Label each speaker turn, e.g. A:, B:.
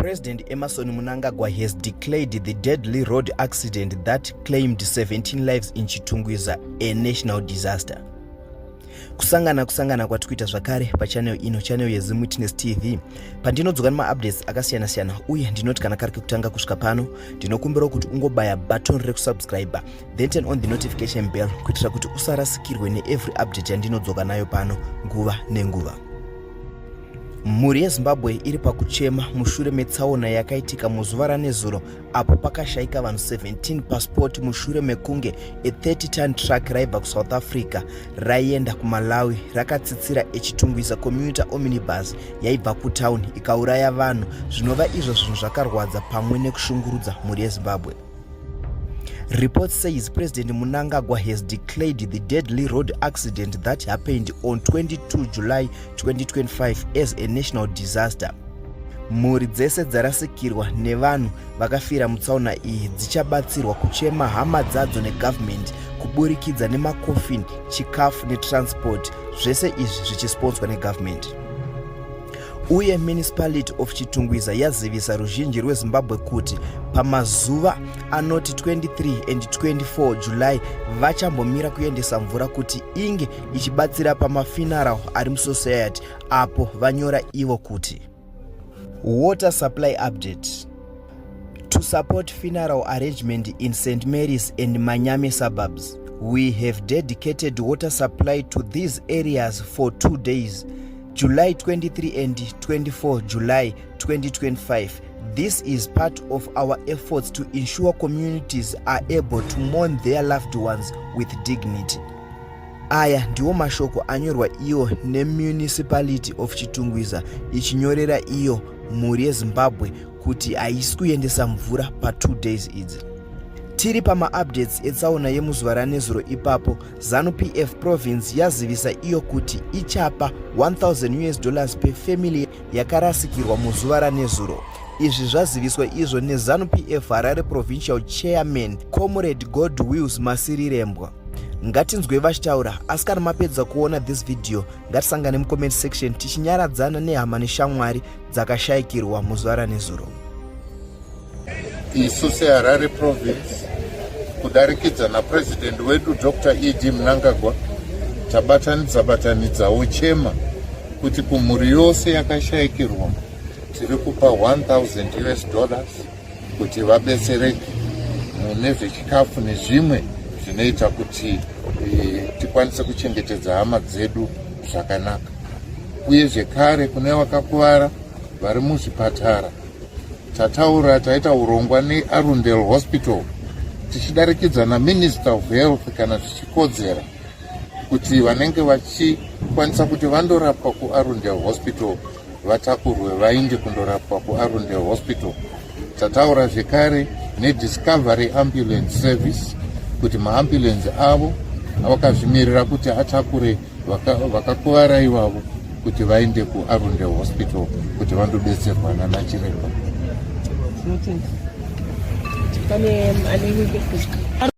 A: President Emmerson Mnangagwa has declared the deadly road accident that claimed 17 lives in Chitungwiza a national disaster. Kusangana kusangana kwati kuita zvakare pachannel ino, channel yeZim Witness TV, pandinodzoka nemaupdates akasiyana-siyana. Uye ndinoti kana kari kekutanga kusvika pano, ndinokumbirawo kuti ungobaya button rekusubscribe, then turn on the notification bell, kuitira kuti usarasikirwe neevery update yandinodzoka nayo pano nguva nenguva. Mhuri yeZimbabwe iri pakuchema mushure metsaona yakaitika muzuva ranezuro, apo pakashayika vanhu 17 paspot mushure mekunge a30 ton truck raibva kuSouth Africa raienda kuMalawi rakatsitsira eChitungwiza commuter omnibus yaibva kutauni, ikauraya vanhu, zvinova izvo zvinhu zvakarwadza pamwe nekushungurudza mhuri yeZimbabwe. Report says President Mnangagwa has declared the deadly road accident that happened on 22 July 2025 as a national disaster. Mhuri dzese dzarasikirwa nevanhu vakafira mutsaona iyi dzichabatsirwa kuchema hama dzadzo negovernment kuburikidza nemakofini, chikafu netransport, zvese izvi zvichisponsorwa negovernment. Uye Municipality of Chitungwiza yazivisa ruzhinji rweZimbabwe kuti pamazuva anoti 23 and 24 July vachambomira kuendesa mvura kuti inge ichibatsira pamafuneral ari musociety, apo vanyora ivo kuti, "Water supply update: to support funeral arrangement in St Mary's and Manyame suburbs, we have dedicated water supply to these areas for 2 days, July 23 and 24 July 2025. This is part of our efforts to ensure communities are able to mourn their loved ones with dignity." Aya ndiwo mashoko anyorwa iwo neMunicipality of Chitungwiza, ichinyorera iyo mhuri yeZimbabwe kuti haisi kuendesa mvura pa2 days idzi. Tiri pamaupdates etsaona yemuzuva ranezuro ipapo, ZANU PF province yazivisa iyo kuti ichapa US$1000 pefamily yakarasikirwa muzuva ranezuro. Izvi zvaziviswa izvo neZANU PF Harare provincial chairman, Comrade Godwills Masirirembwa. Ngatinzwe vachitaura, asi kana mapedza kuona this video, ngatisangane mucomment section tichinyaradzana nehama neshamwari dzakashayikirwa muzuva ranezuro.
B: Isu seHarare Province, kudarikidza napurezidendi wedu Dr ED Mnangagwa, tabatanidza batanidzawo chema kuti kumhuri yose yakashayikirwa tiri kupa US$1000 kuti vabetsereke mune zvechikafu nezvimwe zvinoita kuti tikwanise kuchengetedza hama dzedu zvakanaka. Uye zvekare kune vakakuvara vari muzvipatara, tataura, taita urongwa neArundel Hospital tichidarikidza naMinister of Health, kana zvichikodzera, kuti vanenge vachikwanisa kuti vandorapwa kuArundel Hospital vatakurwe vainde kundorapwa kuArundel Hospital. Tataura zvekare neDiscovery Ambulance Service kuti maambulensi avo vakazvimirira kuti atakure vakakuvara ivavo kuti vainde kuArundel Hospital kuti vandobetserwa nanachiremba.
C: Pane ane.